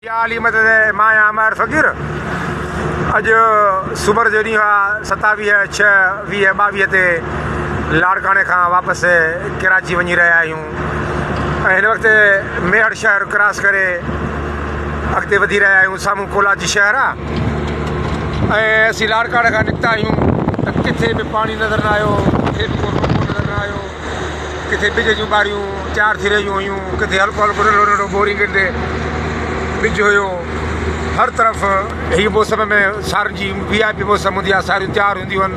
يا علي مدد مان آهيان مهر فقير اڄ سومر جو ڏينهن آ 27 6 20 22 تي لاڙڪاڻي کان واپس ڪراچي وڃي رهيا آهيون ۽ هن وقت ميهڙ شهر ڪراس ڪري اڳتي وڌي رهيا آهيون سامهون ڪولاچي شهر آ ۽ اسين لاڙڪاڻي کان نڪتا آهيون ته ڪٿي به پاڻي نظر نه آيو ڪٿي به ڪو روڪو نظر نه آيو ڪٿي ٻج جون ٻاريون تيار ٿي رهيون هيون ڪٿي هلڪو هلڪو ننڍو ننڍو بورنگن تي ٻج هيو هر طرف هي موسم ۾ سارين جي وي آء پي موسم هوندي آهي ساريون تيار هونديون آهن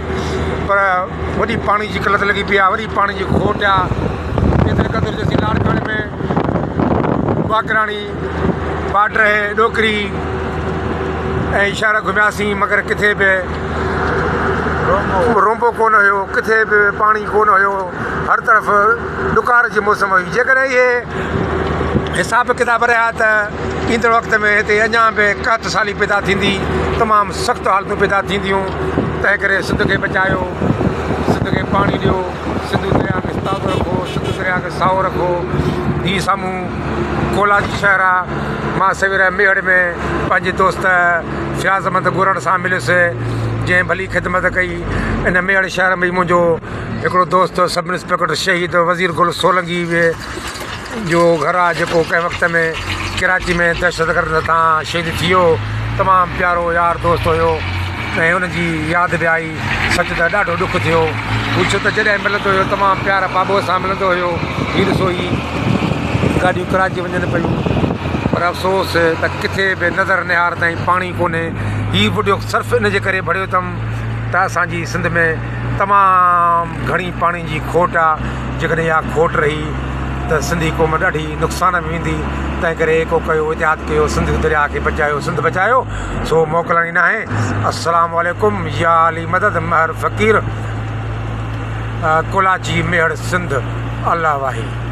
پر وڏي پاڻي جي قلت لڳي پئي آهي وڏي پاڻي جي کوٽ آهي ايتري قدر جو اسين لاڙڪاڻي ۾ باقراڻي بارڊر ڏوڪري ۽ شهر گهمياسين مگر ڪٿي به رونبو ڪونه هيو ڪٿي به پاڻي ڪونه هيو هر طرف ڏڪار جي موسم هئي جيڪڏهن اهي حساب ڪتاب رهيا ته ايندڙ وقت ۾ هتي اڃا به قحط سالي پيدا ٿيندي تمام سخت حالتون پيدا ٿينديون تنهن ڪري سنڌ کي بچايو سنڌ کي پاڻي ڏيو سنڌو درياء کي تازو رکو سنڌو درياء کي سائو رکو هي سامهون ڪولاچي شهر آ مان سوير ميهڙ ۾ پنهنجي دوست فياض احمد گورڙ سان مليس جنهن ڀلي خدمت ڪئي ان ميهڙ شهر ۾ منهنجو هڪڙو دوست سب انسپيڪٽر شهيد وزير گل سولنگي به جو گهر آ جيڪو ڪنهن وقت ۾ ڪراچي ۾ دهشتگردن هٿان شهيد ٿي ويو تمام پيارو يار دوست هيو ۽ ان جي ياد به آئي سچ ته ڏاڍو ڏک ٿيو هو ڇو ته جڏهن ملندو هيو تمام پيار پاٻوهه سان ملندو هيو هي ڏسو هي گاڏيون ڪراچي وڃن پيون پر افسوس ته ڪٿي به نظر نهار تائين پاڻي ڪونهي هي وڊيو صرف ان جي ڪري ڀريو اٿم ته اسان جي سنڌ ۾ تمام گهڻي پاڻي جي کوٽ آ جيڪڏهن اها کوٽ رهي ته سنڌي قوم ڏاڍي نقصان ۾ ويندي تنهن ڪري ايڪو ڪيو اتحاد ڪيو سنڌ درياء کي بچايو سنڌ بچايو سو موڪلاڻي ناهي السلام عليڪم يا علي مدد مهر فقير ڪولاچي ميهڙ سنڌ الله واهي.